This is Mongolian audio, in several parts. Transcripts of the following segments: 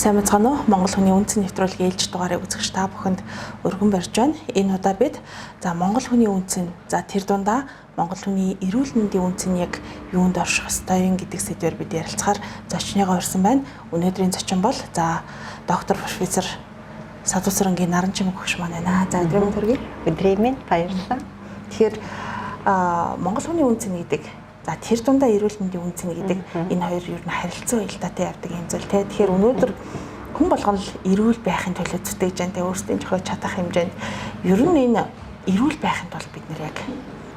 Сайн мэцгаана уу? Монгол хүний үндэсний нэвтрүүлгийн ээлж дугаарыг үзэгч та бүхэнд өргөн барьж байна. Энэ удаа бид за Монгол хүний үндэс нь за тэр дундаа Монгол хүний эрүүл мэндийн үндэс нь яг юунд орших ёстой юм гэдэг сэдвээр бид ярилцахаар зочныгоо урьсан байна. Өнөөдрийн зочин бол за доктор профессор Садуусрангийн Наран Чимэг өгш маань байна. За өдрийн мэнд хүргэе. Өдрийн мэнд, баярлалаа. Тэгэхээр Монгол хүний үндэс нь гэдэг за тэр дундаа эрүүл мэндийн үнэ цэнэ гэдэг энэ хоёр ер нь харилцан уялдаатай явдаг юм зүйл те. Тэгэхээр өнөөдөр хүн болгон л эрүүл байхын төлөө зүтгэж байна те. Өөрсдийн зохиож чадах хэмжээнд ер нь энэ эрүүл байхын тулд бид нэр яг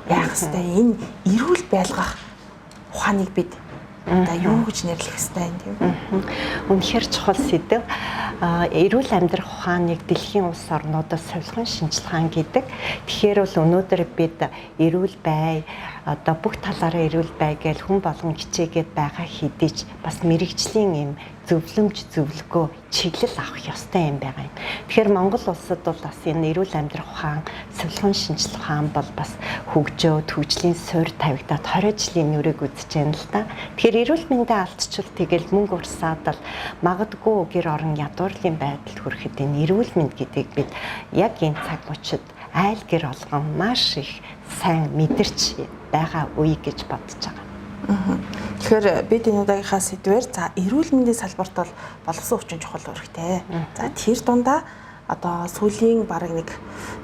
яах ёстой, энэ эрүүл байлгах ухааныг бид одоо юу гэж нэрлэх ёстой юм тийм. Үнэхээр чухал сэдэв. Эрүүл амьдрах ухааныг дэлхийн улс орнуудад сувилахын шинжлэх ухаан гэдэг. Тэгэхээр бол өнөөдөр бид эрүүл бай, одоо бүх талаараа эрүүл бай гэж хүн болгон хичээгээд байгаа хэдий ч бас мэрэгжлийн юм зөвлөмж, зөвлөгөө, чиглэл авах ёстой юм байгаа юм. Тэгэхээр Монгол улсад бол бас энэ эрүүл амьдрах ухаан, сувилахын шинжлэх ухаан бол бас хөгжөөд, хөгжлийн суурь тавигдаад 20 жилийн нүрийг үзэж байна л да. Тэгэхээр эрүүл мэндээ алдчихвал тэгэл мөнгө урсаад л магадгүй гэр орон ядуурлын байдалд хүрэхэд энэ эрүүл мэнд гэдгийг бид яг энэ цаг мөчид айл гэр олгон маш их сайн мэдэрч байгаа үе гэж бодож байгаа. Тэгэхээр бид энэ удаагийнхаа сэдвээр за эрүүл мэндийн салбарт бол боловсон хүчин чухал үүрэгтэй. За тэр дундаа одоо сүүлийн бараг нэг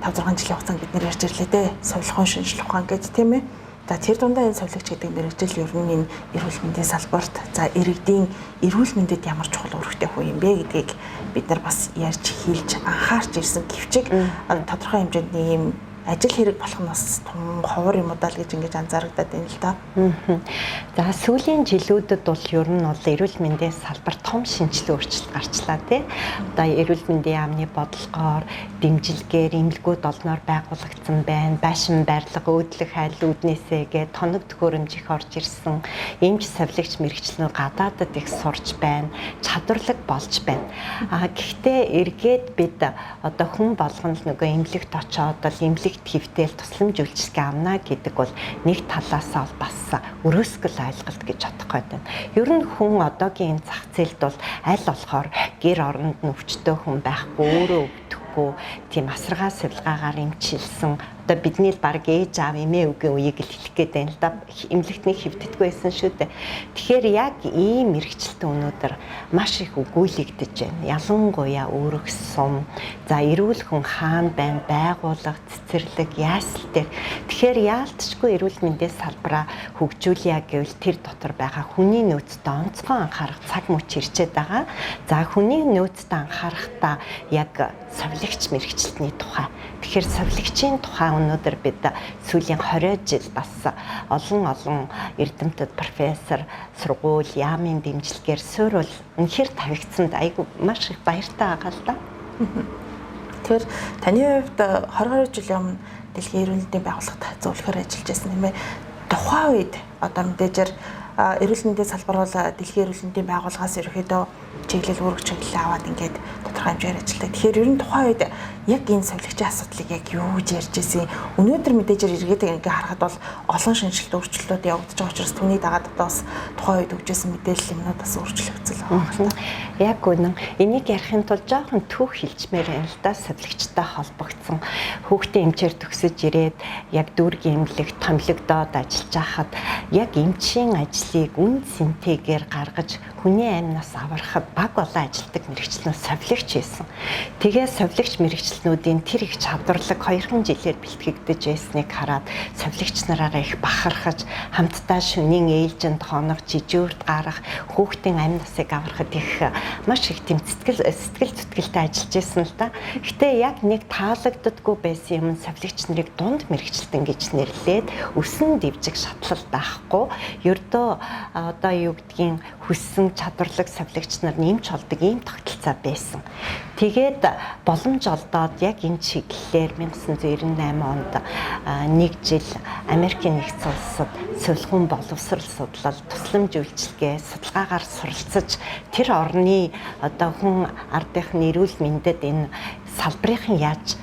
5 6 жилийн хугацаанд бид нэр ярьж ирлээ дээ. Сувилахын шинжлэх ухаан гэж тийм ээ. За тэр дундаа энэ сувилагч гэдэг мэргэжил ер нь энэ эрүүл мэндийн салбарт за иргэдийн эрүүл мэндэд ямар чухал үүрэгтэй хүү юм бэ гэдгийг бид нар бас ярьж хэлж анхаарч ирсэн гэвчиг тодорхой хэмжээнд нэг юм ажил хэрэг болох нь бас том ховор юм удаа л гэж ингэж анзаарагдаад байна л да. За сүүлийн жилүүдэд бол ер нь бол эрүүл мэндийн салбар том шинжилгээ өөрчлөлт гарчлаа тий. Одоо эрүүл мэндийн яамны бодлогоор, дэмжлэгээр эмнэлгүүд олноор байгуулагдсан байна. Байшин барилга, өөдлөх айл үүднээсээ гээ тоног төхөөрөмж их орж ирсэн. Эмч савилагч мэргэжлэнүүд гадаадад их сурч байна. Чадварлаг болж байна. А гэхдээ эргээд бид одоо хүн болгон л нөгөө эмнэлэгт очоод л эмнэлэгт хэвтэл тусламж үйлчилгээ авна гэдэг бол нэг талаасаа бол бас өрөөсгөл ойлголт гэж бодох гээд байна. Ер нь хүн одоогийн энэ зах зээлд бол аль болохоор гэр оронд нь өвчтөй хүн байхгүй, өөрөө өвдөхгүй, тийм асаргаа сувилгаагаар эмчилсэн. Одоо бидний л баг ээж аав эмээ өвгийн үеийг л хэлэх гээд байна л да. Эмнэлэгтний хэвтдэггүй байсан шүү дээ. Тэгэхээр яг ийм мэрэгчлэлтэн өнөөдөр маш их өгүүлэгдэж байна. Ялангуяа өөрөх сум, за эрүүл хүн хаана байна, байгууллага, цэцэрлэг, ясал дээр. Тэгэхээр яалтчгүй эрүүл мэндийн салбараа хөгжүүлье гэвэл тэр дотор байгаа хүний нөөцтэй онцгой анхаарах цаг мөч ирчээд байгаа. За хүний нөөцтэй анхаарахдаа яг сувилагч мэрэгчлэлтний тухай. Тэгэхээр сувилагчийн тухай өнөөдөр бид сүүлийн 20 жил бас олон олон эрдэмтэд профессор, сургууль, яамын дэмжлэгээр суурь бол үнэхээр тавигдсанд айгүй маш их баяртай байгаа л да. Тэгэхээр таны хувьд 20 20 жилийн өмнө дэлхийн эрүүл мэндийн байгууллагад зөвлөхөөр ажиллаж байсан тийм ээ. Тухайн үед одоо мэдээжэр эрүүл мэндийн салбар бол дэлхийн эрүүл мэндийн байгууллагаас ерөөхдөө чиглэл, үүрэг чиглэл аваад ингээд тодорхой хэмжээгээр ажилладаг. Тэгэхээр ер нь тухайн үед яг энэ сувилагчийн асуудлыг яг юу гэж ярьж ирсэн? Өнөөдөр мэдээжэр эргээд ингээ харахад бол олон шинжилэлт өөрчлөлтүүд явагдаж байгаа учраас түүний дагаад одоо бас тухайн үед өгчээсэн мэдээлэл юмнууд бас өөрчлөгдсөн байна. Яг үнэн. Энийг ярихын тулд жоохон түүх хэлчмээр байна л да. Сувилагчтай холбогдсон хүүхдийн эмчээр төгсөж ирээд яг дүүргийн эмнэлэг томилогдоод ажиллаж байхад яг эмчийн ажлыг үн цэнтэйгээр гаргаж хүний амнаас аврахад баг олон ажилтдаг мэрэгчлэнүүд сувилагч байсан. Тэгээ сувилагч мэрэгчлэнүүдийн тэр их чадварлаг 2 жилээр бэлтгэгдэж байсныг хараад сувилагч нараараа их бахархаж хамтдаа шөнийн ээлжинд хоног жижүүрт гарах, хүүхдийн амь насыг аврахад их маш их тэм сэтгэл зүтгэлтэй ажиллаж байсан л да. Гэтэ яг нэг таалагддаггүй байсан юм нь сувилагч нарыг дунд мэрэгчлэн гэж нэрлээд өсөн дэвжих шатлал байхгүй. Ердөө одоо юу гэдгийг хүссэн чадварлаг сувилагч нар нэмж холдог ийм тогтолцоо байсан. Тэгээд боломж олдоод яг энэ чиглэлээр 1998 онд нэг жил Америкийн нэгдсэн улсад сувилахын боловсрал судлал, тусламж үйлчилгээ, судалгаагаар суралцаж тэр орны одоо хүн ардынхны эрүүл мэндэд энэ салбарын яаж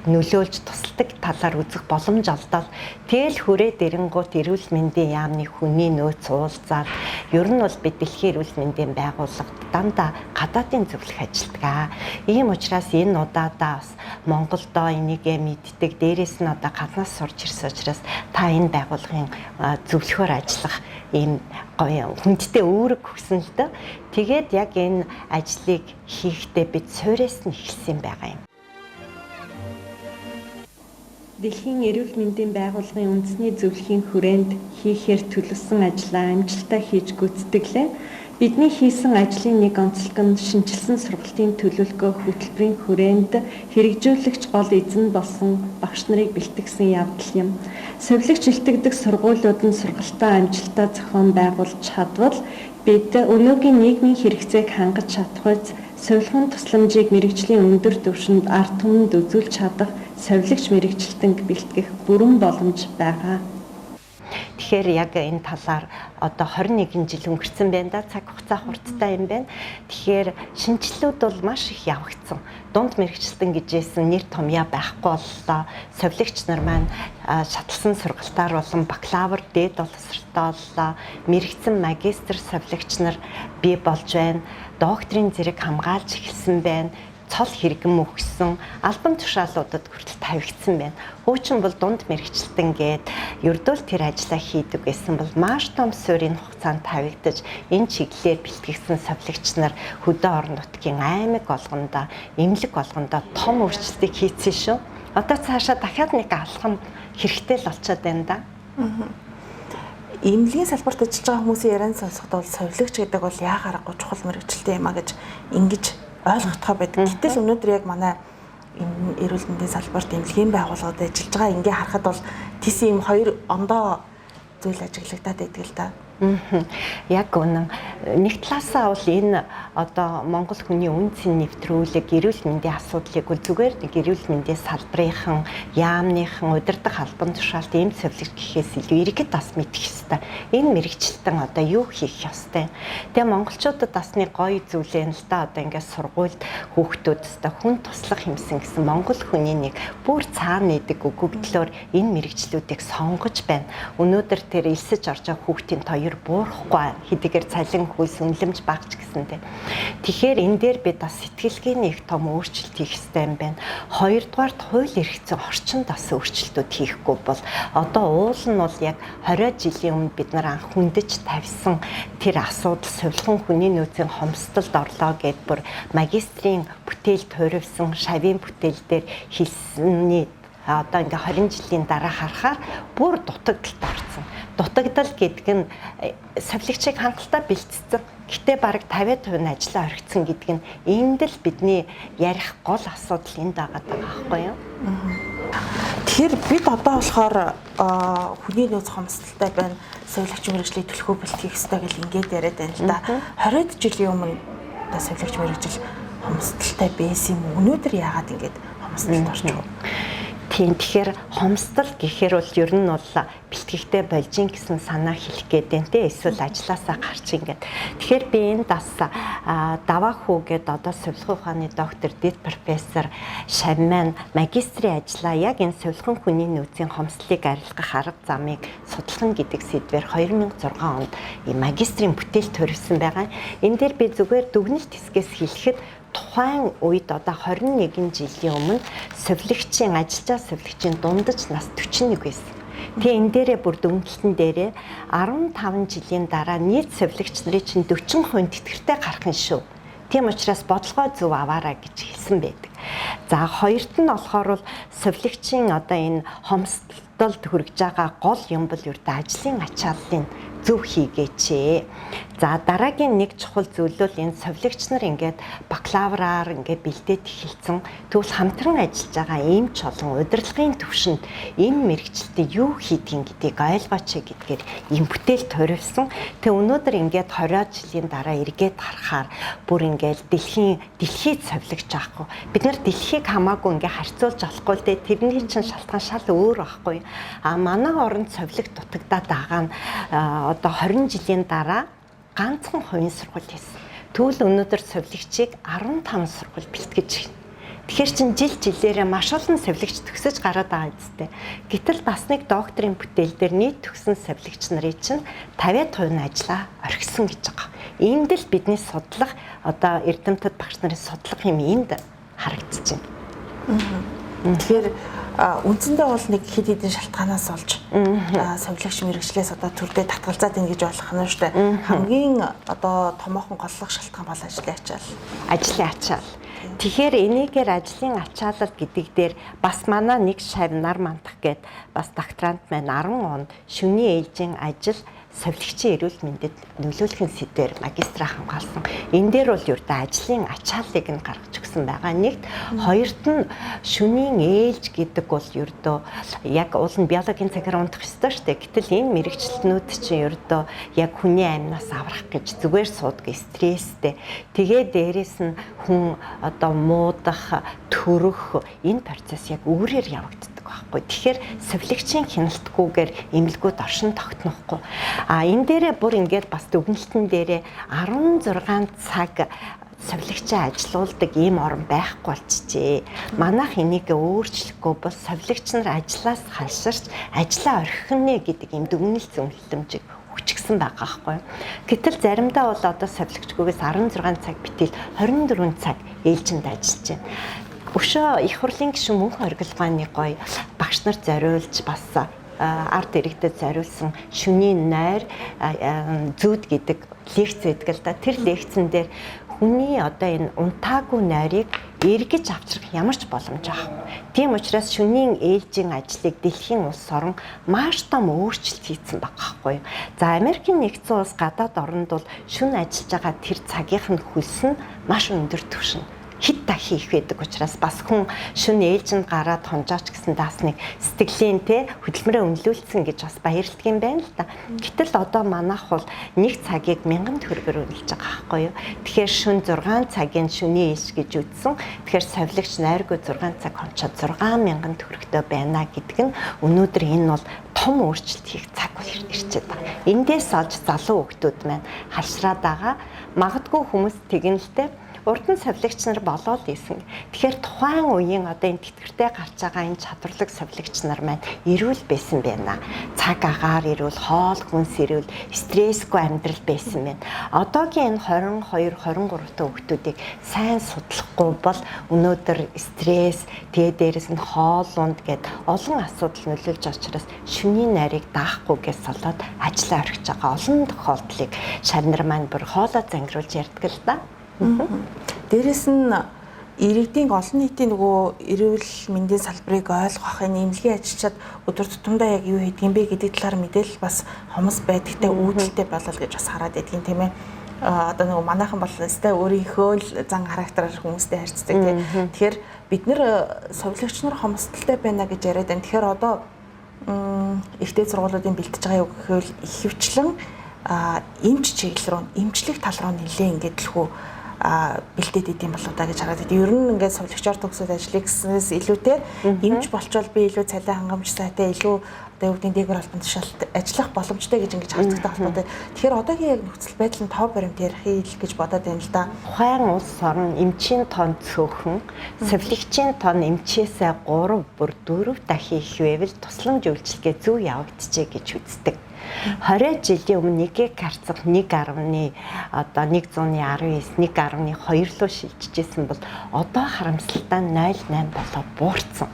нөлөөлж тусалдаг талаар үзэх боломж олдоод тэгэл хүрээ дэрэнгуут эрүүл мэндийн яамны хүний нөөц уулзаад Ер нь бол бид дэлхийн эрүүл мэндийн байгууллагад дандаа гадаадын зөвлөх ажилтгаа. Ийм учраас энэ удаадаа бас Монголдоо энийгээ мэддэг. Дээрээс нь одоо гаднаас сурч ирсэн учраас та энэ байгууллагын зөвлөхөөр ажиллах ийм гоё хүндтэй үүрэг өгсөн л дөө. Тэгээд яг энэ ажлыг хийхдээ бид суурьаас нь эхэлсэн байгаа юм. Дэлхийн эрүүл мэндийн байгууллагын үндэсний зөвлөхийн хүрээнд хийхээр төлөвлөсөн ажлаа амжилттай хийж гүйцэтгэлээ. Бидний хийсэн ажлын нэг онцлог нь шинэчилсэн сургалтын төлөвлөгөө хөтөлбөрийн хүрээнд хэрэгжүүлэгч гол эзэн болсон багш нарыг бэлтгэсэн явдал юм. Совилогч илтгэдэг сургуулиуд нь сургалтаа амжилттай зохион байгуулж чадвал бид өнөөгийн нийгмийн хэрэгцээг хангаж чадах биз, совилгын тусламжийг мэргэжлийн өндөр түвшинд ард түмэнд үзүүлж чадах совилогч мэргэжилтэнг бэлтгэх бүрэн боломж байгаа. Тэгэхээр яг энэ талаар одоо 21 жил өнгөрцөн байна да, цаг хугацаа хурдтай юм байна. Тэгэхээр шинэчлэлүүд бол маш их явагдсан. Дунд мэргэжилтэн гэж хэлсэн нэр томьёо байхгүй боллоо. Совилогч нар маань шатлсан сургалтаар болон бакалавр дээд боловсролтой боллоо. Мэргэцэн магистр совилогч нар бий болж байна. Докторийн зэрэг хамгаалж эхэлсэн байна. Цол хэрэгэн өгсөн, албан тушаалуудад хүртэл тавигдсан байна. Хуучин бол дунд мэргэжилтэн гээд ердөөл тэр ажлаа хийдэг байсан бол маш том суурийн хугацаанд тавигдаж энэ чиглэлээр бэлтгэгдсэн совилогч нар хөдөө орон нутгийн аймаг болгондоо, эмнэлэг болгондоо том өөрчлөлтийг хийцэн шүү. Одоо цаашаа дахиад нэг алхам хэрэгтэй л болчиход байна да. Эмнэлгийн салбарт ажиллаж байгаа хүмүүсийн яриан сонсоход бол совилогч гэдэг бол яа харахгүй чухал мэргэжилтэн юм а гэж ингэж ойлгохдоо байдаг. Гэтэл өнөөдөр яг манай эрүүл мэндийн салбарт эмнэлгийн байгууллагад ажиллаж байгаа ингээ харахад бол тэс ийм хоёр ондоо зүйл ажиглагдаад байдаг л да. Яг үнэн. Нэг талаасаа бол энэ одоо Монгол хүний үн цэн нэвтрүүлэг эрүүл мэндийн асуудлыг бол зүгээр нэг эрүүл мэндийн салбарынхан, яамныхан, удирдах албан тушаалт эм совилогч гэхээс илүү иргэд бас мэдэх ёстой. Энэ мэргэжилтэн одоо юу хийх ёстой. Тэгээ монголчуудад бас нэг гоё зүйл юм л да. Одоо ингээд сургуульд хүүхдүүд өстой хүн туслах юмсан гэсэн монгол хүний нэг бүр цаана нэдэг өгөгдлөөр энэ мэргэжлүүдийг сонгож байна. Өнөөдөр тэр элсэж орж байгаа хүүхдийн тоёр буурахгүй хэдийгээр цалин хөлс үнэлэмж багч гэсэнтэй. Тэгэхээр энэ дээр бид бас сэтгэлгээний их том өөрчлөлт хийх ёстой юм байна. Хоёрдугаарт хууль эрх зүйн орчинд бас өөрчлөлтүүд хийхгүй бол одоо уул нь бол яг 20 жилийн өмнө бид нар анх хүндэж тавьсан тэр асуудал сувилхан хүний нөөцийн хомсдолд орлоо гэд бүр магистрийн бүтээл туурвсан шавийн бүтээл дээр хэлсэний одоо ингээ 20 жилийн дараа харахаар бүр дутагдaltaд орсон. Дутагдал гэдэг нь совилогчийг хангалттай бэлтцсэн. Гэтэ бараг 50% нь ажлаа орхицсан гэдэг нь энд л бидний ярих гол асуудал энд байгаа байхгүй юу? Тэгэхээр бид одоо болохоор хүний нөөц хомсдолтой байна, совилогч мэргэжлийг төлхөө бэлтгэх ёстой гэл ингээд яриад байна л да. 20 жилийн өмнө одоо совилогч мэргэжил хомсдолтой байсан юм уу? Өнөөдөр яагаад ингээд хомсдолд орчих вэ? Тийм, тэгэхээр хомсдол гэхээр бол ер нь бол бэлтгэхтэй болж ин гэсэн санаа хэлэх гээд байна те, эсвэл ажилласаа гарч ингээд. Тэгэхээр би энд бас даваа хүүгээд одоо сувилгын ухааны доктор, дэд профессор Шав маань магистрийн ажлаа яг энэ сувилгын хүний нөөцийн хомсдлыг арилгах арга замыг судлах гэдэг сэдвээр 2006 онд магистрийн бүтээл төрөвсөн байгаа. Энэ дээр би зүгээр дүгнэлт хэсгээс хэлэхэд тухайн үед одоо 21 жилийн өмнө сувилагчийн ажиллаж байгаа сувилагчийн дундаж нас 41 байсан. Тэгээ энэ дээрээ бүр дүгнэлтэн дээрээ 15 жилийн дараа нийт сувилагч нарын чинь 40% тэтгэртэй гарах нь шүү. Тийм учраас бодлогоо зөв аваарай гэж хэлсэн байдаг. За хоёрт нь болохоор бол сувилагчийн одоо энэ хомсдолд хүрэж байгаа гол юм бол ердөө ажлын ачааллын зөв хийгээч. За дараагийн нэг чухал зүйл бол энэ совилогч нар ингээд бакалавраар ингээд бэлдээд эхэлсэн. Тэгвэл хамтран ажиллаж байгаа эмч олон удирдлагын түвшинд энэ мэргэжилтийг юу хийдгийг гэдгийг ойлгооч гэдгээр ийм бүтээл туривсан. Тэгээ өнөөдөр ингээд 20 жилийн дараа эргээд харахаар бүр ингээд дэлхийд совилогч аахгүй. Бид нар дэлхийг хамаагүй ингээд харьцуулж болохгүй л дээ. Тэрний чинь шалтгаан шал өөр байхгүй. А манай оронд совилог дутагдаад байгаа нь одоо 20 жилийн дараа ганцхан хувийн сургууль хийсэн. Тэгвэл өнөөдөр совилогчийг 15 сургууль бэлтгэж байна. Тэгэхээр чин жил жилээрээ маш олон сувилагч төгсөж гараад байгаа үстэй. Гэтэл бас нэг докторийн бүтээл дээр нийт төгсөн сувилагч нарын чинь 50% нь ажлаа орхисон гэж байгаа. Энд л бидний судлах одоо эрдэмтэд багш нарын судлах юм энд харагдаж байна. Тэгэхээр үндсэндээ бол нэг хэд хэдэн шалтгаанаас олж сувилагч мэрэгчлээс одоо төрдөө татгалзаад ийн гэж ойлгох нь шүү дээ. Хамгийн одоо томоохон голлох шалтгаан бол ажлын ачаал. Ажлын ачаал. Тэгэхээр энийгээр ажлын ачаалал гэдэг дээр бас манай нэг шав нар мандах гээд бас докторант маань 10 онд шөнийн ээлжийн ажил сувилагчийн эрүүл мэндэд нөлөөлөх сэдвээр магистра хамгаалсан. Энэ дээр бол ердөө ажлын ачааллыг нь гаргаж өгсөн байгаа. Нэгт, хоёрт нь шөнийн ээлж гэдэг бол ердөө яг уул нь биологийн цагаар унтах ёстой шүү дээ. Гэтэл энэ мэрэгчлэнүүд чинь ердөө яг хүний амнаас аврах гэж зүгээр суудаг стресстэй. Тэгээ дээрэс нь хүн одоо муудах, төрөх энэ процесс яг өөрөөр явагддаг байхгүй. Тэгэхээр сувилагчийн хяналтгүйгээр эмнэлгүүд оршин тогтнохгүй. А энэ дээрээ бүр ингээд бас дүгнэлтэн дээрээ 16 цаг сувилагчаа ажилуулдаг ийм орн байхгүй болчихжээ. Манайх энийг өөрчлөхгүй бол сувилагч нар ажлаас халширч ажлаа орхих нэ гэдэг ийм дүгнэлт зөвлөмжийг өгчихсэн байгаа байхгүй. Гэтэл заримдаа бол одоо сувилагчгүйгээс 16 цаг битэл 24 цаг ээлжинд ажиллаж байна. Өшөө их хурлын гишүүн мөнх оргилгооны гоё багш нар зориулж бас ард иргэдэд зориулсан шөнийн найр зүүд гэдэг лекц байдаг л да. Тэр лекцэн дээр хүний одоо энэ унтаагүй найрыг эргэж авчрах ямар ч боломж байхгүй. Тийм учраас шөнийн ээлжийн ажлыг дэлхийн улс орон маш том өөрчлөлт хийсэн байгаа байхгүй. За Америкийн нэгдсэн улс гадаад оронд бол шөнө ажиллаж байгаа тэр цагийнх нь хөлс нь маш өндөр түвшин хэд дахин их байдаг учраас бас хүн шөнө ээлжинд гараад хонжооч гэсэн даас нэг сэтгэлийн те хөдөлмөрөө үнэлүүлсэн гэж бас баярлдаг юм байна л да. Гэтэл одоо манайх бол нэг цагийг 1000 төгрөгөөр үнэлж байгаа байхгүй юу. Тэгэхээр шөнө 6 цагийн шөнийн ээлж гэж үзсэн. Тэгэхээр сувилагч найргүй 6 цаг хончоод 6000 төгрөгтэй байна гэдэг нь өнөөдөр энэ бол том өөрчлөлт хийх цаг бол ирчээд байгаа. Эндээс олж залуу хүмүүс маань халшраад байгаа. Магадгүй хүмүүс тэгнэ л те урд нь сувилагч нар болоод исэн. Тэгэхээр тухайн үеийн одоо энэ тэтгэртэй гарч байгаа энэ чадварлаг сувилагч нар маань эрүүл байсан байна. Цаг агаар эрүүл, хоол хүнс эрүүл, стрессгүй амьдрал байсан байна. Одоогийн энэ 22, 23 та хүүхдүүдийг сайн судлахгүй бол өнөөдөр стресс, тэгээ дээрэс нь хоол унд гэд олон асуудал нөлөөлж учраас шөнийн нарийг даахгүйгээс болоод ажлаа орхиж байгаа олон тохиолдлыг шавь нар маань бүр хоолой зангируулж ярьдаг л да. Дээрэс нь иргэдийн олон нийтийн нөгөө эрүүл мэндийн салбарыг ойлгох энэ эмнэлгийн ажилчид өдөр тутамдаа яг юу хийдэг юм бэ гэдэг талаар мэдээлэл бас хомос байдагтай үүдэлтэй болол гэж бас хараад байдгийн тийм ээ. Одоо нөгөө манайхан бол өстэй өөрийнхөө л зан характераар хүмүүстэй харьцдаг тийм. Тэгэхээр бид нэр сувилагч нар хомсдолтой байна гэж яриад байна. Тэгэхээр одоо ихтэй сургуулиудын бэлтэж байгаа юу гэхвэл ихэвчлэн эмч чиглэл рүү, эмчлэх тал руу нэлээ ингээд лхүү бэлдээд идэм болоо да гэж хараад байд. Ер нь ингээд сувилагчаар төгсөөд ажиллая гэснээс илүүтэй эмч болчвол би илүү цалин хангамж сайтай, илүү одоо юу гэдэг дээгүүр албан тушаалд ажиллах боломжтой гэж ингэж хардлагатай холбоотой. Тэгэхээр одоогийн яг нөхцөл байдал нь тоо баримт ярих ил гэж бодоод байна л да. Тухайн улс орон эмчийн тоон цөөхөн, сувилагчийн тоон эмчээсээ 3 бүр 4 дахин их байвал тусламж үйлчилгээ зөв явагдчихэ гэж үздэг. 20 жилийн өмнө нэгийг харьцах 1.19 одоо 119 1.2 руу шилжижсэн бол одоо харамсалтай нь 0.8 болоо буурсан.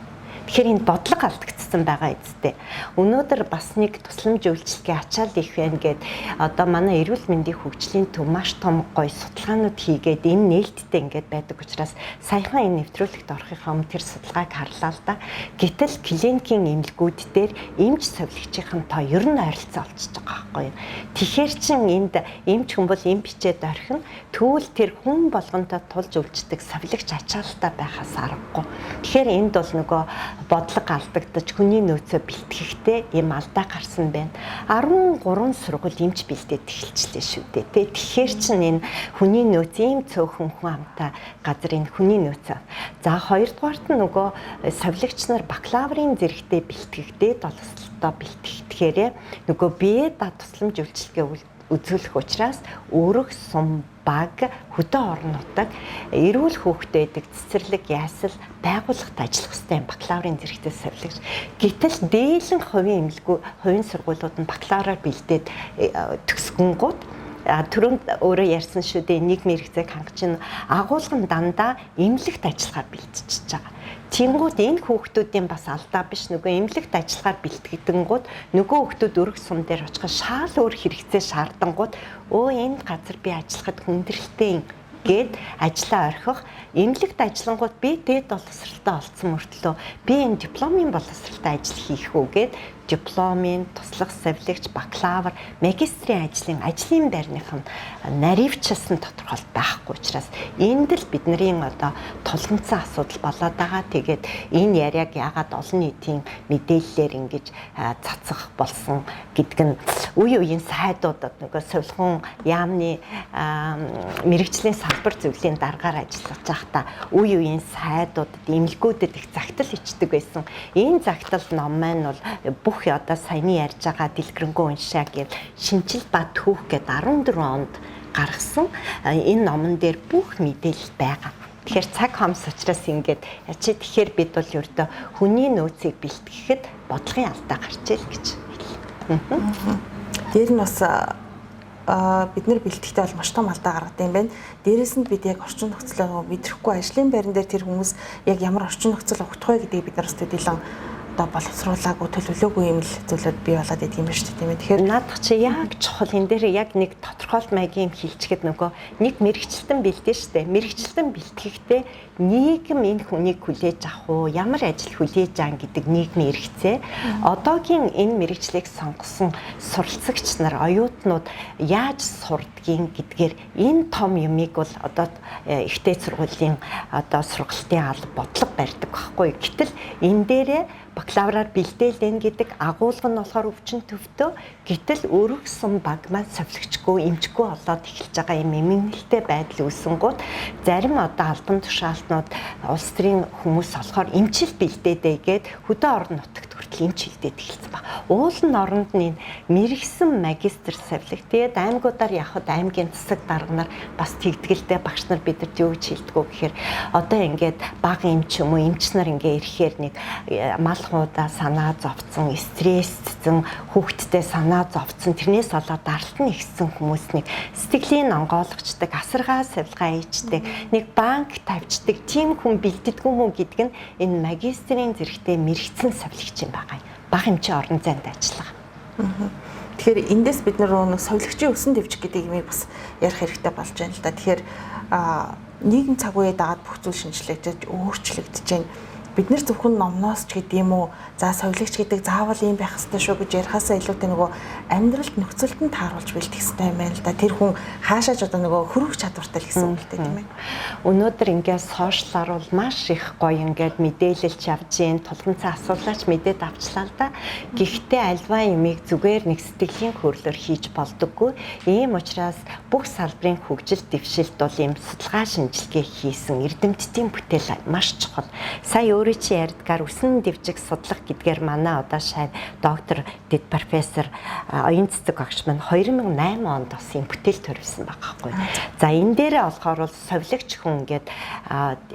Тэгэхээр энэ бодлого алдагдсан байгаа эцтэй. Өнөөдөр бас нэг тусламж үйлчилгээ ачаал их байна гэд одоо манай эрүүл мэндийн хөгжлийн төв маш том гоё судалгаанууд хийгээд энэ нээлттэй ингээд байдаг учраас саяхан энэ нэвтрүүлэгт орохынхаа өмнө тэр судалгааг харлаа л да. Гэтэл клиникийн эмнэлгүүд дээр эмч сувилагчийн тоо ер нь ойролцоо олчиж байгаа байхгүй юу. Тэгэхээр чин энд эмч хүн бол эм бичээд орхино. Тэгвэл тэр хүн болгонтой тулж үйлчдэг сувилагч ачаалтай байхаас аргагүй. Тэгэхээр энд бол нөгөө бодлого алдагдаж хүний нөөцөө бэлтгэхдээ ийм алдаа гарсан байна. 13 сургууль эмч бэлдээд эхэлчлээ шүү дээ. Тэ тэгэхээр чин энэ хүний нөөц ийм цөөхөн хүн амтай газар энэ хүний нөөц. За хоёрдугаарт нь нөгөө сувилагч нар бакалаврын зэрэгтээ бэлтгэгдээд боловсролтой бэлтгэхдээрээ нөгөө бие даа тусламж үйлчилгээ үзүүлэх учраас өрөх сум баг хөдөө орон нутаг эрүүл хүүхдээ байдаг цэцэрлэг ясал байгууллагт ажиллах хэрэгтэй юм бакалаврын зэрэгтэй сувилагч. Гэтэл дээлэн хувийн эмнэлгүү хувийн сургуулиуд нь бакалавраар бэлдээд төгсгөнгүүд түрүүнд өөрөө ярьсан шүү дээ, нийгмийн хэрэгцээг хангаж чинь агуулга нь дандаа эмнэлэгт ажиллахаар бэлтжиж байгаа. Тэнгүүд энэ хүүхдүүдийн бас алдаа биш, нөгөө эмнэлэгт ажиллахаар бэлтгэдэнгүүд нөгөө хүүхдүүд өрг сум дээр очиход шаал өөр хэрэгцээ шаардангууд энэ газар би ажиллахад хүндрэлтэй гээд ажлаа орхих, эмнэлэгт ажиллангууд би дээд боловсралтай олцсон мөртлөө би энэ дипломын боловсралтай ажил хийх үү гээд дипломын туслах сувилагч, бакалавр, магистрийн ажлын байрных нь наривчлсан тодорхойлт байхгүй учраас энд л бидний одоо тулгамдсан асуудал болоод байгаа. Тэгээд энэ яриаг яагаад олон нийтийн мэдээллээр ингэж цацах болсон гэдг нь үе үеийн сайдуудад нөгөө сувилахын яамны мэргэжлийн салбар зөвлөлийн даргаар ажиллаж байхдаа үе үеийн сайдуудад эмнэлгүүдэд их загтал ичдэг байсан. Энэ загтал ном маань бол бүх одоо саяны ярьж байгаа дэлгэрэнгүй уншаа гэж шинжил ба түүх гээд 14 онд гаргасан энэ номон дээр бүх мэдээлэл байгаа. Тэгэхээр цаг хомс учраас ингээд ячи тэгэхээр бид бол ердөө хүний нөөцийг бэлтгэхэд бодлогын алдаа гарч ил гэж хэлнэ. Дээр нь бас бид нэр бэлтгэхдээ бол маш том алдаа гаргадаг юм байна. Дээрээс нь бид яг орчин нөхцөлөө мэдрэхгүй ажлын байран дээр тэр хүмүүс яг ямар орчин нөхцөл огтох вэ гэдгийг бид нар бас төдийлөн одоо боловсруулаагүй, төлөвлөөгүй юм л зүйлүүд бий болоод идэг юм байна шүү дээ, тийм ээ. Тэгэхээр наадах чи яг чухал энэ дээр яг нэг тодорхойлт маягийн юм хэлчихэд нөгөө нэг мэрэгчлэн бэлдэн шүү дээ. Мэрэгчлэн бэлтгэхдээ нийгэм энэ хүнийг хүлээж авах уу, ямар ажил хүлээж аан гэдэг нийгмийн хэрэгцээ. Одоогийн энэ мэрэгчлийг сонгосон суралцагч нар, оюутнууд яаж сурдгийг гэдгээр энэ том юмыг бол одоо ихтэй сургуулийн одоо сургалтын алба бодлого барьдаг байхгүй. Гэтэл энэ дээрээ бакалавраар бэлдээлэн гэдэг агуулга нь болохоор өвчин төвтөө, гэтэл өргөсөн баг маань совилогчгүй, эмчгүй болоод эхэлж байгаа юм эмгэнэлтэй байдал үүсэнгууд зарим одоо албан тушаалтнууд улс төрийн хүмүүс болохоор эмчил бэлдээдэй гээд хөдөө орон нутагт хүртэл эмч хилдээд эхэлсэн баг. Уулын оронд нь энэ мэрэгсэн магистр совилог. Тэгээд аймагуудаар явхад аймгийн засаг дарга нар бас тэгдгэлтэй багш нар бидэрт юу гэж хэлдэггүй гэхээр одоо ингээд баг эмч юм уу эмч нар ингээ ирэхээр нэг мал хуудаа санаа зовцсон, стрессцэн, хүүхдтэй санаа зовцсон, тэрнээс болоод даралт нь ихсэн хүмүүс нэг сэтгэлийн онгойлгочдаг, асаргаа савилгаа ийчдэг, нэг банк тавьчдаг тийм хүн бэлддэггүй юм уу гэдг нь энэ магистрийн зэрэгтэй мэрэгцэн савилагч юм байгаа. Баг эмчийн орон зайд ажиллах. Тэгэхээр эндээс бид нар нэг сувилагчийн өсөн дэвжих гэдэг юмыг бас ярих хэрэгтэй болж байна л да. Тэгэхээр нийгэм цаг үеэ дагаад бүх зүйл шинжлэгдэж, өөрчлөгдөж байна. Бид нэр зөвхөн номноос ч гэдэг юм уу, за сувилагч гэдэг заавал ийм байх ёстой шүү гэж ярихаасаа илүүтэй нөгөө амьдралд нөхцөлд нь тааруулж бэлтгэх ёстой юм байна л да. Тэр хүн хаашаач одоо нөгөө хөрвөх чадвартай л гэсэн үг л дээ, тийм ээ. Өнөөдөр ингээд сошиалар бол маш их гоё ингээд мэдээлэлч явж гин, тулгамцсан асуулаач мэдээд авчлаа л да. Гэхдээ альва юмыг зүгээр нэг сэтгэлийн хөрлөөр хийж болдоггүй. Ийм учраас бүх салбарын хөгжил дэвшилт бол ийм судалгаа шинжилгээ хийсэн эрдэмтдийн бүтээл маш чухал. Сая өөрөө чи ярьдгаар өсөн дэвжиг судлах гэдгээр манай одоо шай доктор дэд профессор оюун цэцэг багш маань 2008 онд бас юм бүтээл төрүүлсэн байгаа байхгүй. За энэ дээрээ болохоор бол совилогч хүн ингээд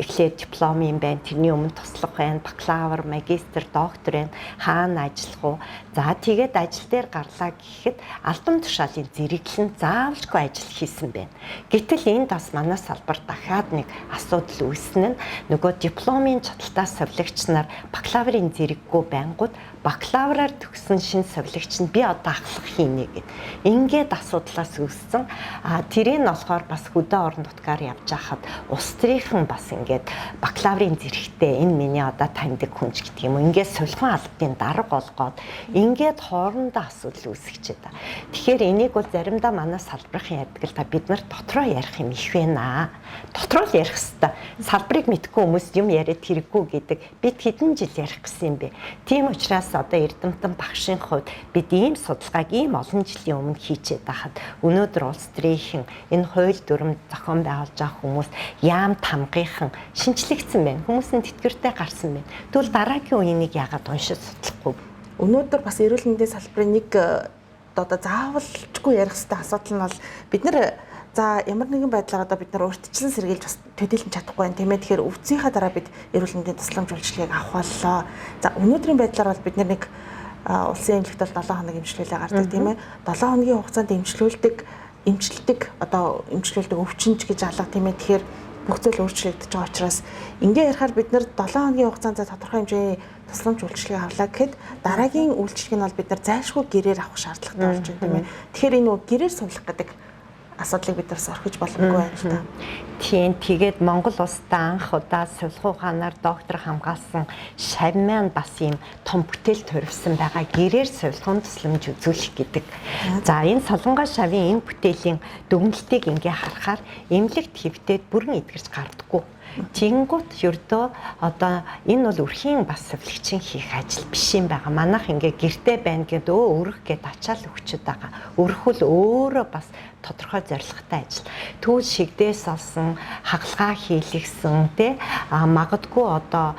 эхлээд диплом юм байна, тэрний өмнө туслах байна, бакалавр, магистр, доктор байна, хаана ажиллах уу? За тэгээд ажил дээр гарлаа гэхэд албан тушаалын зэрэглэн заавалжгүй ажил хийсэн байна. Гэтэл энд бас манай салбар дахиад нэг асуудал үүснэ нь нөгөө дипломын чадaltaа совилогч нар бакалаврын зэрэггүй байнгут бакалавраар төгссөн шинэ совилогч нь би одоо ахлах хийнэ гэд. Ингээд асуудлаас үүссэн. А тэрийг нь болохоор бас хөдөө орон нутгаар явж байхад улс төрийнхэн бас ингээд бакалаврын зэрэгтэй энэ миний одоо таньдаг хүн ч гэдэг юм уу. Ингээд сувилахын албаны дарга болгоод ингээд хоорондоо асуудал үүсгэж байгаа. Тэгэхээр энийг бол заримдаа манай салбарын ярьдаг л та бид нар дотроо ярих юм их байна. Дотроо л ярих хэвээр. Салбарыг мэдгүй хүмүүс юм яриад хэрэггүй гэдэг бид хэдэн жил ярих гэсэн юм бэ. Тийм учраас одоо эрдэмтэн багшийн хувьд бид ийм судалгааг ийм олон жилийн өмнө хийчээд байхад өнөөдөр улс төрийнхэн энэ хууль дүрм зохион байгуулж байгаа хүмүүс яам тамгийнхан шинжлэгдсэн байна. Хүмүүс нь тэтгэвртэй гарсан байна. Тэгвэл дараагийн үеийг яагаад уншиж судлахгүй? Өнөөдөр бас эрүүл мэндийн салбарын нэг одоо заавалчгүй ярих хэрэгтэй асуудал нь бол бид нар За ямар нэгэн байдлаар одоо бид нар урьдчилан сэргийлж бас төдийлөн чадахгүй байна, тийм ээ. Тэгэхээр өвдсөнийхаа дараа бид эрүүл мэндийн тусламж үйлчилгээг авах боллоо. За өнөөдрийн байдлаар бол бид нэг улсын эмнэлэгт бол 7 хоног эмчлүүлээ гардаг, тийм ээ. 7 хоногийн хугацаанд эмчилдэг одоо эмчлүүлдэг өвчнч гэж алга, тийм ээ. Тэгэхээр бүх зүйл өөрчлөгдөж байгаа учраас ингээ ярихаар бид нар 7 хоногийн хугацаанд тодорхой хэмжээний тусламж үйлчилгээг авлаа гэхэд дараагийн үйлчилгээ нь бол бид нар зайлшгүй гэрээр авах шаардлагатай болж байна, тийм ээ. Тэгэхээр энэ гэрээр сувлах гэдэг асуудлыг бид бас орхиж боломгүй байна л та. Тийм, тэгээд Монгол улстай анх удаа сувилах ухаанаар доктор хамгаалсан шавь маань бас ийм том бүтээл төрөвсөн байгаа. Гэрээр сувилахын тусламж үзүүлэх гэдэг. За энэ Солонгос шавийн энэ бүтээлийн дүгнэлтийг ингээ харахаар эмнэлэгт хэвтээд бүрэн эдгэрч гардаггүй. Тэгэнгүүт ердөө одоо энэ бол өрхийн бас сувилагчийн хийх ажил биш юм байгаа. Манайх ингээ гэрте байна гэд өрөх гэд ачаал өгчөд байгаа. Өрөх л өөрөө бас тодорхой зорилготой ажил. Түүл шигдээс олсон, хагалгаа хийлгсэн, тэ магадгүй одоо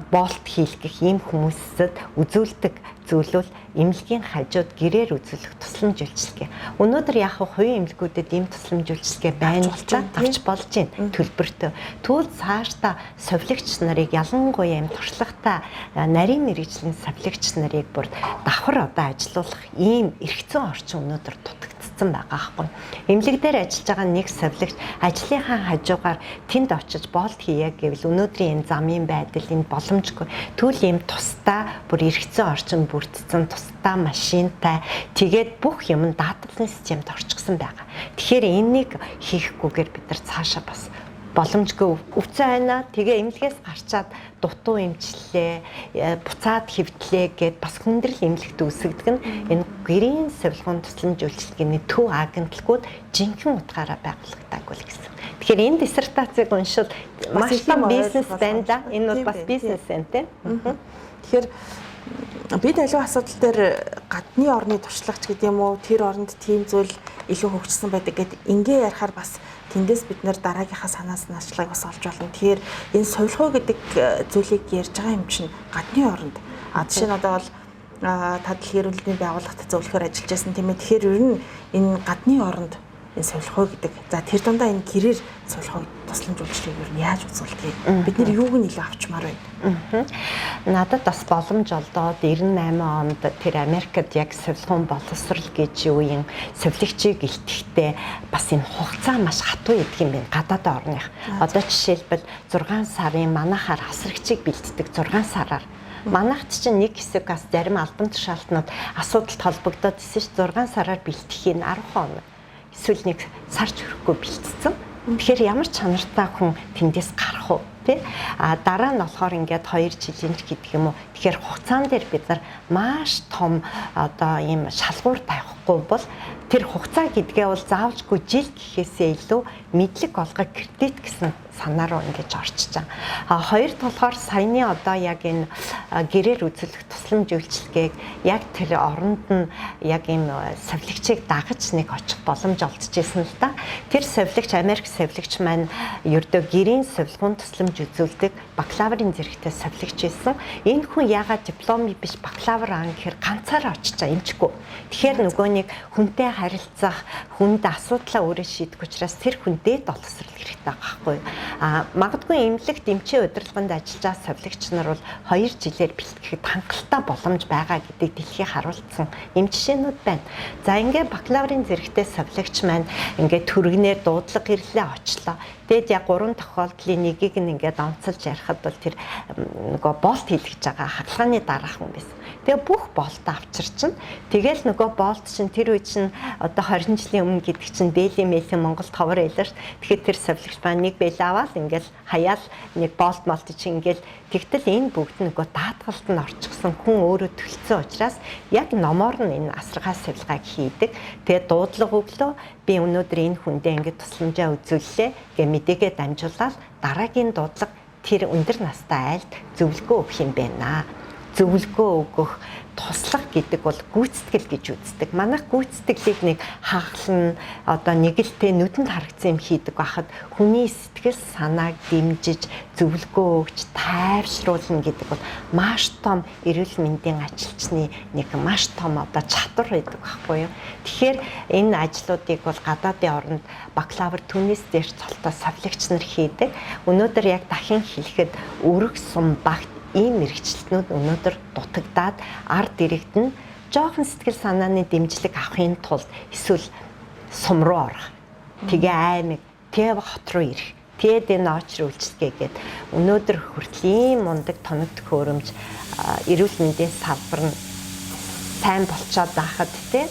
болт хийлгэх ийм хүмүүсэд үзүүлдэг зүйл бол эмнэлгийн хажууд гэрээр үзүүлэх тусламж үйлчилгээ. Өнөөдөр яг хувийн эмнэлгүүдэд ийм тусламж үйлчилгээ байна л та, авч болж байна төлбөртөө. Тэгвэл цаашдаа совилогч нарыг, ялангуяа ийм туршлагатай нарийн мэргэжлийн совилогч нарыг бүр давхар одоо ажилуулах ийм эрх зүйн орчин өнөөдөр дутагдсан байгаа байхгүй. Эмнэлэг дээр ажиллаж байгаа нэг совилогч ажлынхаа хажуугаар тэнд очиж болт хийе гэвэл өнөөдрийн энэ замын байдал энэ боломжгүй. Тэгвэл ийм тусдаа бүр эрх зүйн орчин бүрдсэн, тусдаа машинтай, тэгээд бүх юм даатгалын системд орчихсон байгаа. Тэгэхээр энийг хийхгүйгээр бид нар цаашаа бас боломжгүй өвцөн байна. Тэгээ эмнэлгээс гарчаад дутуу эмчлэлээ, буцаад хэвтлээ гэд бас хүндрэл эмнэлэгт үүсгдэг нь энэ гэрийн сувилгын тусламж үйлчилгээний төв агентлагууд жинхэнэ утгаараа байгуулагдаагүй л гэсэн. Тэгэхээр энэ диссертацийг уншвал маш том бизнес байна да. Энэ бол бас бизнес юм, тийм. Тэгэхээр бид аливаа асуудал дээр гадны орны туршлагач гэдэг юм уу, тэр оронд тийм зүйл илүү хөгжсөн байдаг гэд ингээ ярихаар бас тэндээс бид нэр дараагийнхаа санаас наашлагыг бас олж болно. Тэгэхээр энэ сувилах гэдэг зүйлийг ярьж байгаа юм чинь гадны оронд. А жишээ нь одоо бол та дэлхийн эрүүл мэндийн байгууллагт зөвлөхөөр ажиллаж байсан, тийм ээ. Тэгэхээр ер нь энэ гадны оронд энэ сувилах гэдэг. За тэр дундаа энэ гэрээр сувилах тусламж үйлчилгээг ер нь яаж үзүүлдэг юм? Бид нэр юуг нь илүү авчмаар байна? Надад бас боломж олдоод 98 онд тэр Америкт яг сувилахын боловсрал гэж юу юм сувилагчийг илтгэхдээ бас энэ хугацаа маш хатуу идэх юм байна гадаад орных. Одоо жишээлбэл 6 сарын манахаар хасрагчийг бэлддэг 6 сараар. Манайхт чинь нэг хэсэг бас зарим албан тушаалтнууд асуудалд холбогдоод исэн ш 6 сараар бэлтгэхийн 10 хоног. Эсвэл нэг сарч хүрэхгүй бэлтцсэн. Тэгэхээр ямар чанартай хүн тэндээс гарах уу, тий? А дараа нь болохоор ингээд 2 жилийн ч гэдэг юм уу. Тэгэхээр хугацаан дээр бид нар маш том одоо ийм шалгуур тавихгүй бол тэр хугацаа гэдгээ бол заавалжгүй жил гэхээсээ илүү мэдлэг олгох кредит гэсэн санаа руу ингэж орчиж байгаа. А хоёр талаар саяны одоо яг энэ гэрээр үзүүлэх тусламж үйлчилгээг яг тэр оронд нь яг ийм сувилагчийг дагаж нэг очих боломж олдчихсэн л да. Тэр сувилагч Америк сувилагч маань ердөө гэрийн сувилгын тусламж үзүүлдэг бакалаврын зэрэгтэй сувилагч байсан. Энэ хүн яагаад диплом биш бакалавр ан гэхээр ганцаараа очиж байгаа эмчгүй. Тэгэхээр нөгөө нэг хүнтэй харилцах, хүнд асуудлаа өөрөө шийдэх учраас тэр хүн дээд боловсрал хэрэгтэй байгаа байхгүй юу? А магадгүй эмнэлэгт эмчийн удирдлаганд ажиллаж байгаа сувилагч нар бол 2 жилээр бэлтгэхэд хангалттай боломж байгаа гэдгийг дэлхий харуулсан эм жишээнүүд байна. За ингээ бакалаврын зэрэгтэй сувилагч маань ингээ түргнээр дуудлага ирлээ очлоо. Тэгэд яг 3 тохиолдлын нэгийг нь ингээд онцолж ярихад бол тэр нөгөө болт хийлгэж байгаа хагалгааны дараах хүн байсан. Тэгээ бүх болтоо авчирчин. Тэгэл нөгөө болт чинь тэр үе чинь одоо 20 жилийн өмнө гэдэг чинь бэлийн мэлийн Монголд ховор байлаа ш. Тэгэхээр тэр сувилагч маань нэг бэл аваад ингээл хаяал нэг болт молт чинь ингээл тэгтэл энэ бүгд нөгөө даатгалд нь орчихсон хүн өөрөө төлцсөн учраас яг номоор нь энэ асаргаа сувилгааг хийдэг. Тэгээ дуудлага өглөө би өнөөдөр энэ хүндээ ингээд тусламжаа үзүүллээ гэ мэдээгээ дамжуулаад дараагийн дуудлага тэр өндөр настай айлд зөвлөгөө өгөх юм байна. Зөвлөгөө өгөх, туслах гэдэг бол гүйцэтгэл гэж үздэг. Манайх гүйцэтгэлийг нэг хаглан одоо нэгэлтэй нүдэнд харагдсан юм хийдэг байхад хүний сэтгэл санааг дэмжиж, зөвлөгөө өгч, тайвшруулна гэдэг бол маш том эрүүл мэндийн ажилчны нэг маш том одоо чадвар байдаг байхгүй юу. Тэгэхээр энэ ажлуудыг бол гадаадын оронд бакалавр түүнээс дээрч цолтой савлагч нар хийдэг. Өнөөдөр яг дахин хэлэхэд өрөг сум багт ийм мэргэжилтнүүд өнөөдөр дутагдаад ард иргэд нь жоохон сэтгэл санааны дэмжлэг авахын тулд эсвэл сум руу орох. Тэгээ аймаг, тэгээ хот руу ирэх. Тэгээд энэ очр үйлчилгээ гээд өнөөдөр хүртэл ийм мундаг тоног төхөөрөмж эрүүл мэндийн салбар нь сайн болцоод байхад те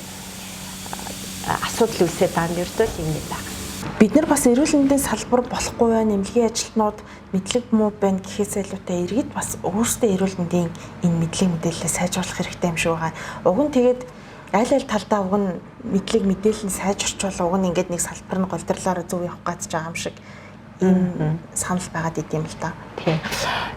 асуудал үүсээд байгаа нь ердөө л юм байна. Бид нар бас эрүүл мэндийн салбар болохгүй байна, эмнэлгийн ажилтнууд мэдлэг муу байна гэхээс илүүтэй иргэд бас өөрсдөө эрүүл мэндийн энэ мэдлэг мэдээлэлээ сайжруулах хэрэгтэй юм шиг байгаа. Уг нь тэгээд аль аль талдаа уг нь мэдлэг мэдээлэл нь сайжирчвал уг нь ингээд нэг салбар нь голдрлаараа зөв явах гэж байгаа юм шиг энэ санал байгаад идэм л да. Тийм.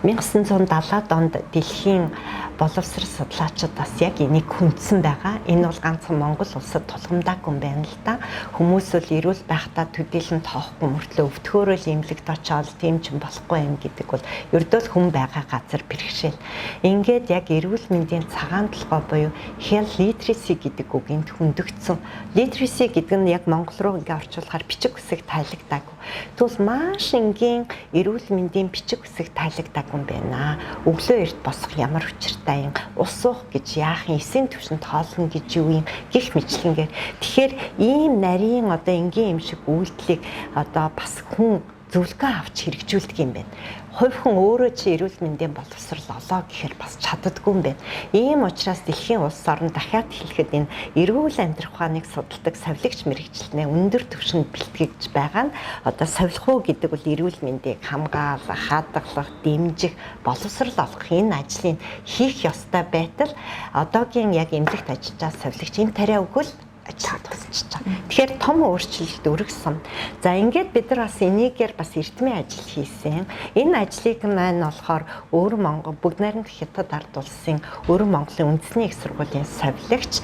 1970-аад онд дэлхийн боловсрол судлаачид бас яг энийг хүндсэн байгаа. Энэ бол ганцхан Монгол улсад тулгамдаагүй юм байна л да. Хүмүүс бол эрүүл байхдаа төдийлөн тоохгүй мөртлөө өвдөхөөрөө л эмнэлэгт очиод тийм ч болохгүй юм гэдэг бол ердөө л хүн байгаа газар бэрхшээл. Ингээд яг эрүүл мэндийн цагаан толгой буюу health literacy гэдэг үг энд хөндөгдсөн. Literacy гэдэг нь яг монгол руу ингээ орчуулахаар бичиг үсэг тайлагдаагүй. Тэгвэл маш энгийн эрүүл мэндийн бичиг үсэг тайлагдаагүй юм байна. Өглөө эрт босох ямар учиртай юм, ус уух гэж яах юм, эсийн түвшинд хоолно гэж юу юм гих мэтлэнгээр. Тэгэхээр ийм нарийн одоо энгийн юм шиг үйлдэлийг одоо бас хүн зөвлөгөө авч хэрэгжүүлдэг юм байна. Хувь хүн өөрөө чи эрүүл мэндийн боловсрол олоо гэхээр бас чаддаггүй юм байна. Ийм учраас дэлхийн улс орн дахиад хэлэхэд энэ эрүүл амьдрах ухааныг судалдаг савлагч мэргэжилтнээ өндөр түвшинд бэлтгэж байгаа нь одоо савлах уу гэдэг бол эрүүл мэндийг хамгаалах, хадгалах, дэмжих, боловсрол олгох энэ ажлыг хийх ёстой байтал одоогийн яг эмнэлэгт ажиллаж байгаа савлагч энэ тариа өгвөл ажил тусалж байгаа. Тэгэхээр том өөрчлөлт өргөсөн. За ингээд бид нар бас энийгээр бас эрдмийн ажил хийсэн. Энэ ажлыг маань болохоор өвөр Монгол бүгд найрамдах Хятад ард улсын өвөр Монголын үндэсний их сургуулийн савлагч,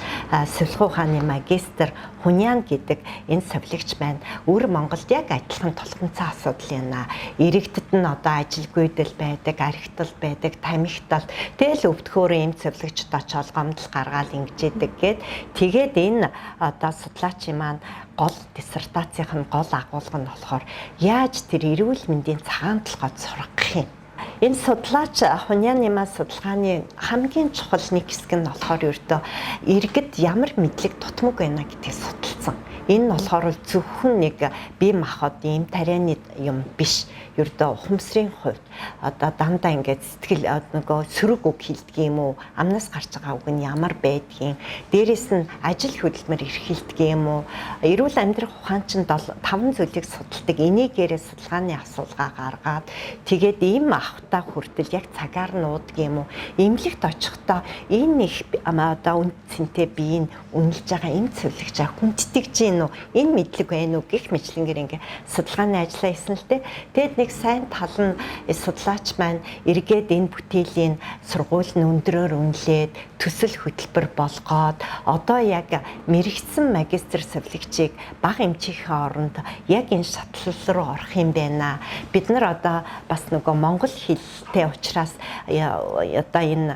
сувилах ухааны магистр Хунян гэдэг энэ савлагч маань өвөр Монголд яг адилхан тулгамцсан асуудал юм аа. Иргэдэд нь одоо ажилгүйдэл байдаг, архитал байдаг, тамхитал. Тэгэл өвдөхөөрөө эм савлагчд очиод гомдол гаргаал ингэж идэг гээд тэгээд энэ одоо судлаачийн маань гол диссертацийнх нь гол агуулга нь болохоор яаж тэр эрүүл мэндийн цагаан толгойд сургах юм. Энэ судлаач Хуняны маань судалгааны хамгийн чухал нэг хэсэг нь болохоор ердөө иргэд ямар мэдлэг дутмаг байна гэдгийг судалсан. Энэ нь болохоор зөвхөн нэг бие махбод ийм тарианы юм биш. Ердөө ухамсарын хувьд одоо дандаа ингээд сэтгэл нөгөө сөрөг үг хэлдэг юм уу? Амнаас гарч байгаа үг нь ямар байдгийг. Дээрээс нь ажил хөдөлмөр эрхэлдэг юм уу? Эрүүл амьдрах ухаан чинь 5 зүйлийг судалдаг. Энийгээрээ судалгааны асуулгаа гаргаад тэгээд ийм авахтаа хүртэл яг цагаар нь уудаг юм уу? Эмнэлэгт очихдоо энэ их одоо үн цэнтэй биеийг үнэлж байгаа эм цэвлэгч хүндэтгэж гин үү? Энэ мэдлэг байна уу гэх мэтлэнгээр ингээ судалгааны ажлаа хийсэн л дээ. Тэгэд нэг сайн тал нь судлаач маань эргээд энэ бүтээлийн сургууль нь өндрөөр үнэлээд төсөл хөтөлбөр болгоод одоо яг мэрэгцэн магистр сувилагчийг бага эмчийнхээ оронд яг энэ шатлал руу орох юм байна. Бид нар одоо бас нөгөө монгол хэлтэй учраас одоо энэ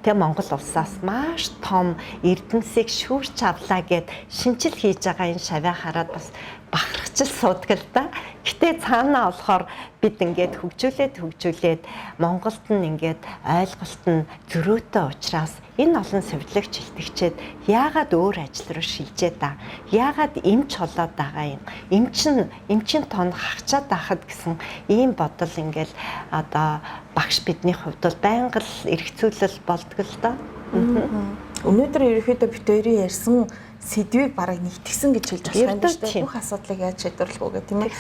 тэ Монгол улсаас маш том эрдэнсийг шүүрч авлаа гэд шинжил хийж байгаа энэ шаваа хараад бас бахархаж л суудаг л да. Гэтэ цаанаа болохоор бид ингээд хөгжүүлээд Монголд нь ингээд ойлголт нь зөрөөтэй учраас энэ олон сувилагч илтгэчээд яагаад өөр ажил руу шилжээд аа? Яагаад эмч болоод байгаа юм? Эмчин тон хагчаад байхад гэсэн ийм бодол ингээд одоо багш бидний хувьд бол байнга л эргцүүлэл болдог л доо. Өнөөдөр ерөнхийдөө бид хоёрын ярьсан сэдвийг бараг нэгтгсэн гэж хэлж болох юм шүү дээ. Бүх асуудлыг яаж шийдвэрлэх үү гэх тийм ээ.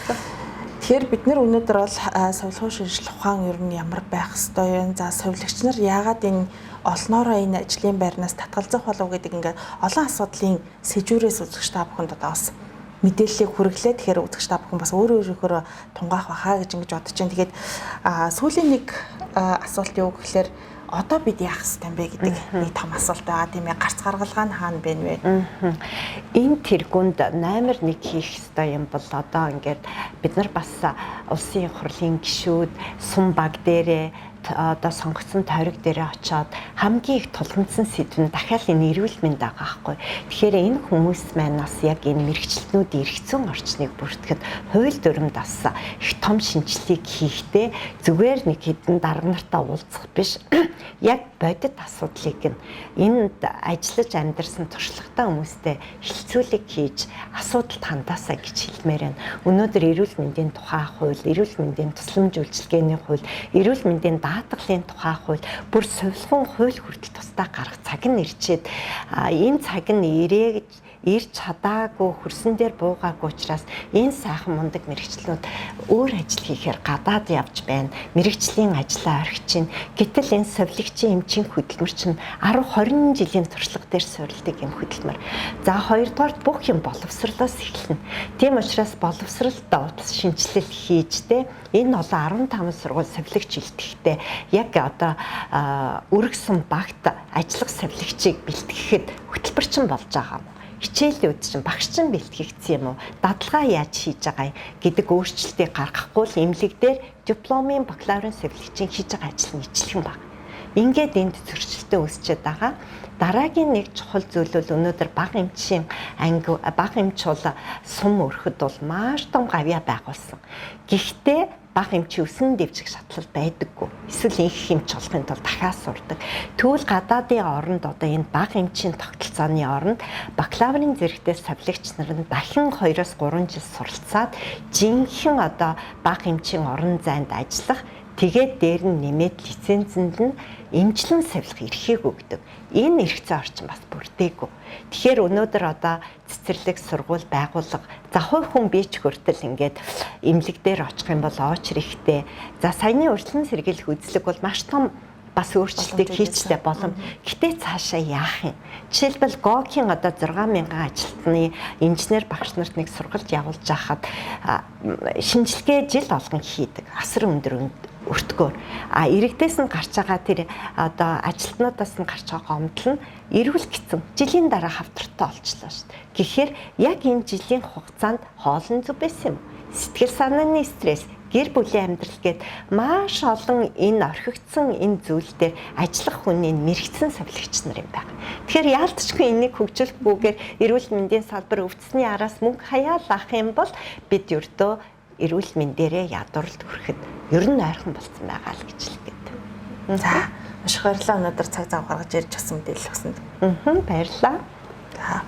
Тэгэхээр бид нэр өнөөдөр бол сувилахуй шинжлэх ухаан ер нь ямар байх ёстой юм. За сувилагч нар яагаад энэ олноороо энэ ажлын байрнаас татгалзах болов гэдэг ингээд олон асуудлын сэжүүрээс үзэгч та бүхэнд одоо бас мэдээллийг хүргэлээ. Тэгэхээр үзэгч та бүхэн бас өөрөө өөрөөхөө тунгаах баха гэж ингэж бодож байна. Тэгээд сүүлийн нэг асуулт юу гэхээр Одоо бид яах ёстой юм бэ гэдэг нэг том асуулт байгаа, тийм ээ. Гарц гаргалгаа нь хаана бэ вэ? Энэ тэргуунд номер 1 хийх ёстой юм бол одоо ингээд бид нар бас улсын хурлын гишүүд сум баг дээрээ одоо сонгогдсон тойрог дээрээ очоод хамгийн их тулгамдсан сэдв нь дахиад энэ эрүүл мэнд байгаа байхгүй. Тэгэхээр энэ хүмүүс маань бас яг энэ мэргэжилтнүүд эрх зүйн орчныг бүртгэхэд хууль дүрмд бас их том шинжилгээг хийхдээ зүгээр нэг хэдэн дарга нартай уулзах биш. Яг бодит асуудлыг нь энд ажиллаж амьдарсан туршлагатай хүмүүстэй хэлцүүлэг хийж асуудалд хандаасаа гэж хэлмээр байна. Өнөөдөр эрүүл мэндийн тухай хууль, эрүүл мэндийн тусламж үйлчилгээний хууль, эрүүл мэндийн даатгалын тухай хууль, бүр сувилгын хууль хүртэл тусдаа гарах цаг нь ирчээд, энэ цаг нь ирээ ирж чадаагүй, хөрсөн дээр буугаагүй учраас энэ сайхан мундаг мэргэжлүүд өөр ажил хийхээр гадаад явж байна. Мэргэжлийн ажлаа орхиж чинь. Гэтэл энэ сувилагчийн эмчийн хөдөлмөр чинь 10 20 жилийн туршлага дээр суурилдаг юм хөдөлмөр. За, хоёрдугаар бүх юм боловсрлоос эхэлнэ. Тийм учраас боловсролд шинэчлэл хийж те энэ олон 15 сургууль сувилагч илтгэхдээ яг одоо өргөсөн багт ажиллах сувилагчийг бэлтгэхэд хөтөлбөрчин болж байгаа юм, хичээлүүд чинь багш чинь бэлтгэгдсэн юм уу? Дадлага яаж хийж байгаа юм гэдэг өөрчлөлтийг гаргахгүй л эмнэлэг дээр дипломын, бакалаврын сувилагчийн хийж байгаа ажил нь ижилхэн баг. Ингээд энд зөрчилтэй үүсчээд байгаа. Дараагийн нэг чухал зүйл бол өнөөдөр бага эмчийн анги, бага эмч бол сум өрөхөд бол маш том гавьяа байгуулсан. Гэхдээ бага эмчийн өсөн дэвжих шатлал байдаггүй. Эсвэл инх эмч болохын тулд дахиад сурдаг. Тэгвэл гадаадын оронд одоо энэ бага эмчийн тогтолцооны оронд бакалаврын зэрэгтэй сувилагч нар нь дахин 2-3 жил суралцаад жинхэнэ одоо бага эмчийн орон зайд ажиллах. Тэгээд дээр нь нэмээд лицензэнд нь эмчлэн савилах эрхийг өгдөг. Энэ эрх зүйн орчин бас бүрдээгүй. Тэгэхээр өнөөдөр одоо цэцэрлэг, сургууль, байгууллага, за хувь хүн би ч хүртэл ингээд эмнэлэг дээр очих юм бол очр ихтэй. За, саяны урьдчилан сэргийлэх үзлэг бол маш том бас өөрчлөлтийг хийчлээ болом. Гэтэ цаашаа яах юм? Жишээлбэл, ГОК-ийн одоо 6000 ажилтны инженер багш нарт нэг сургалт явуулж байхад шинжилгээ жил болгон хийдэг. Асар өндөр өртгөөр. А иргэдээс нь гарч байгаа тэр одоо ажилтнуудаас нь гарч байгаа гомдол нь эрүүл гэсэн жилийн дараа хавтартай олчлоо шүү дээ. Тэгэхээр яг энэ жилийн хугацаанд хоолн зүв байсан юм. Сэтгэл санааны стресс, гэр бүлийн амьдрал гээд маш олон энэ орхигдсон энэ зүйл дээр ажиллах хүний мэргэжсэн сувилагч нар юм байна. Тэгэхээр яалтчгүй энийг хөгжүүлэхгүйгээр эрүүл мэндийн салбар өвдсөний араас мөнгө хаяалах юм бол бид ердөө эрүүл мэндээрээ ядуурлд хүрэхэд ер нь ойрхон болсон байгаа л гэж хэлэх гээд. За, маш их баярлалаа өнөөдөр цаг зав гаргаж ярьж авсан мэдээлэл өгсөнд. Баярлалаа. За.